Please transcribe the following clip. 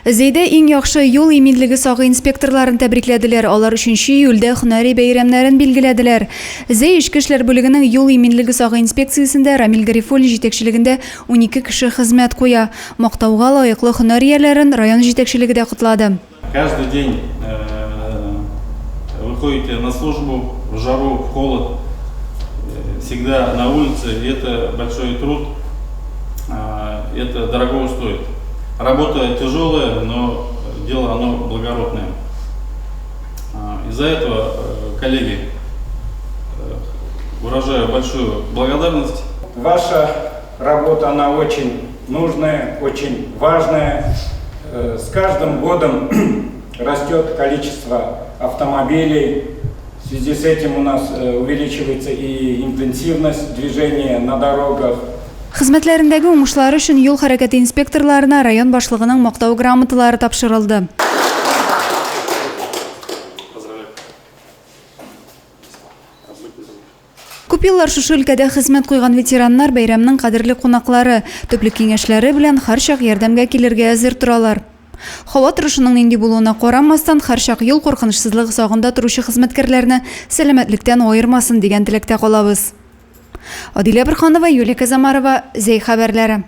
Зәйдә иң яхшы юл иминлеге сагы инспекторларын тәбрикләделәр. Алар өченче июльдә һөнәри бәйрәмнәрен билгеләделәр. Зәй эчке эшләр бүлегенең юл иминлеге сагы инспекциясендә Рамил Гарифуллин җитәкчелегендә 12 кеше хезмәт куя. Мактауга лаеклы һөнәр ияләрен район җитәкчелеге дә котлады. Каждый день выходите на службу, в жару, в холод, всегда на улице, и это большой труд, это дорого стоит. Работа тяжелая, но дело оно благородное. Из-за этого, коллеги, выражаю большую благодарность. Ваша работа, она очень нужная, очень важная. С каждым годом растет количество автомобилей. В связи с этим у нас увеличивается и интенсивность движения на дорогах. Хезмәтләрендәге уңышлары өчен юл хәрәкәте инспекторларына район башлыгының Мактау грамоталары тапшырылды. Күп еллар шушы өлкәдә хезмәт куйган ветераннар бәйрәмнең кадерле кунаклары, төпле киңәшләре белән һәрчак ярдәмгә килергә әзер торалар. Һава торышының нинди булуына карамастан, һәрчак юл куркынычсызлыгы сагында торучы хезмәткәрләрне сәламәтлектән аермасын дигән теләктә калабыз. Адилә Борһанова, Юлия Казамарова, Зәй хәбәрләре.